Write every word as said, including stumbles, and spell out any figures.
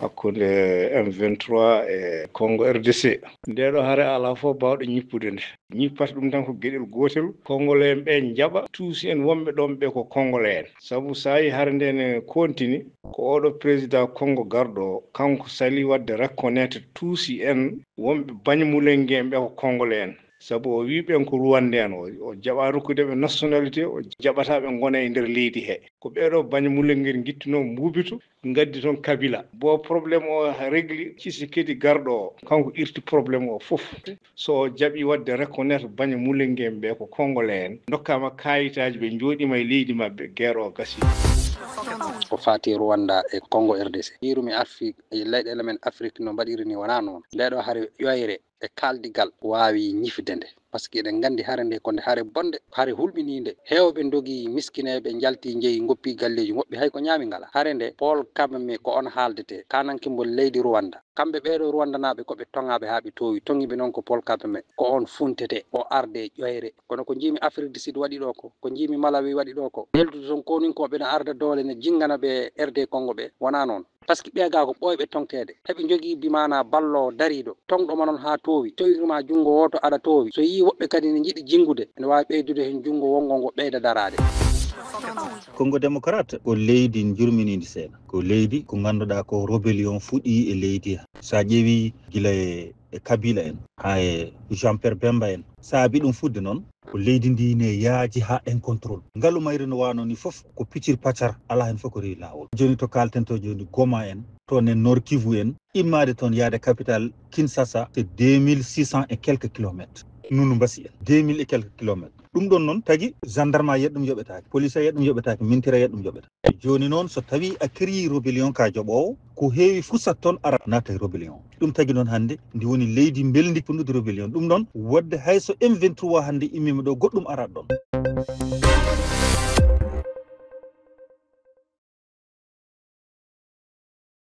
hakkunde M vingt-trois e Congo R D C. Nde ɗo hare alaa fof baawɗo ñippude nde. Ñippata ɗum tan ko geɗel gootel. Kongole'en ɓe njaɓa Tuusi en wonɓe ɗoon ɓe ko Kongole'en. Sabu so a yii hare nde ne kontini, ko oɗo président Kongo garɗo o, kanko sali waɗde reconnaître Tuusi en wonɓe Banyamulenge en ɓe ko Kongole'en. Sabu o wii ɓen ko Rwandais en, o, o jaɓa rokkude ɓe nationalité, o jaɓata ɓe ngona e nder leydi he. Ko ɓeeɗo Banyamulenge en ngittunoo Mbuubitu, ngaddi toon Kabila. Bo problème o régli, Tshisekedi garɗo o, kanko irti problème o fof. So o jaɓi waɗde reconnaître Banyamulenge en ɓe ko Kongole'en, ndokkaama kaayitaaji, ɓe njooɗiima e leydi maɓɓe, guerre o gasi. Ko faati Rwanda e Congo R D C. Yiirumi Afrique, e leyɗeele men Afrique no mbaɗiri ni wonaa noon. Nde ɗo hare ƴoyre e kaaldigal waawi ñifde nde. Par ce que eɗen nganndi hare nde ko nde hare bonde, hare hulɓiniinde. Heewɓe ndogi, miskineeɓe njalti, njehi, ngoppi galleeji, woɓɓe hay ko ñaami ngalaa. Hare nde, Paul Kagame ko on haaldete, kaananke mbo leydi Rwanda. Kamɓe ɓeeɗo Rwandanaaɓe ko ɓe toŋaaɓe haa ɓe toowi. Toŋiiɓe noon ko Paul Kagame, ko on funtete, o arde ƴoyre. Kono ko njiimi Afrique du Sud waɗi ɗo ko, ko njiimi Malawi waɗi ɗo ko. Neldude toon koninkooɓe no arda doole, no jinngana ɓe R D Congo ɓe, wonaa noon. Par ce que ɓee gaa ko ɓooyɓe toŋteede. Heɓe njogii bi maanaa ballo dariiɗo, toŋɗo ma noon haa toowi, towi ma junngo wooto aɗa toowi. So yii woɓɓe kadi ne njiɗi jinngude, ene waawi ɓeydude heen junngo wonngo ngo ɓeyda daraade. Kongo Démocrate ko leydi njurminiindi seeɗa. Ko leydi ko ngannduɗaa ko rébellion fuɗɗii e leydi. So a ƴeewii gila e, e Kabila en, haa e Jean-Pierre Bemba en. Saabi ɗum fuɗde noon, ko leydi ndi ne yaaji haa incontrôle. Ngalu mayri no waano ni fof ko picir pacar, alaa heen fof ko rewi laawol. Jooni to kaalten to jooni Goma en, toon e Nord Kivu en, immaade toon yaade capital Kinshasa, c'est deux mille six cents et quelques kilomètres. Nunu mbasi en, deux mille et quelques kilomètres. Ɗum ɗon noon tagi gendarme a yiyat ɗum yoɓetaake, police a yiyat ɗum yoɓetaake, mintira yiyat ɗum yoɓetaake. Jooni noon so tawii a créé rébellion ka joɓoowo, ko heewi fusat toon ara naata e rébellion. Ɗum tagi noon hannde ndi woni leydi mbelndi funnude rébellion. Ɗum noon waɗde hay so M vingt-trois hannde immiima ɗo, goɗɗum arat ɗon.